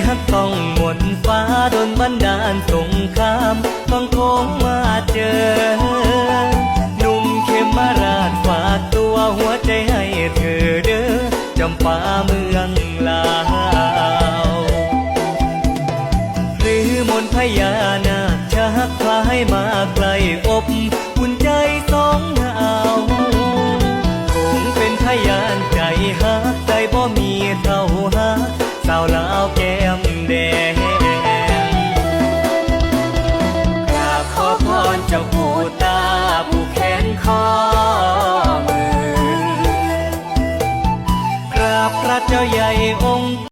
ຮັກຕ້ອງມົນຟ້າດົນບັນດານສົງຄາມ ຝັ່ງໂຂງມາເຈີ ໜຸ່ມເຂມມະລາດຝາກຕົວ ຫົວໃຈໃຫ້ເທີເດີ ຈຳປາເມືອງລາວ ຫຼືມົນພະຍານາກ ຈະຮັກພາໃຫ້ມາໃກ້ອົບອຸ່ນໃຈສອງເຮົາ ຄົງເປັນພະຍານໃຈຮັກ ໃຈບໍ່ມີເທົ່າຫາ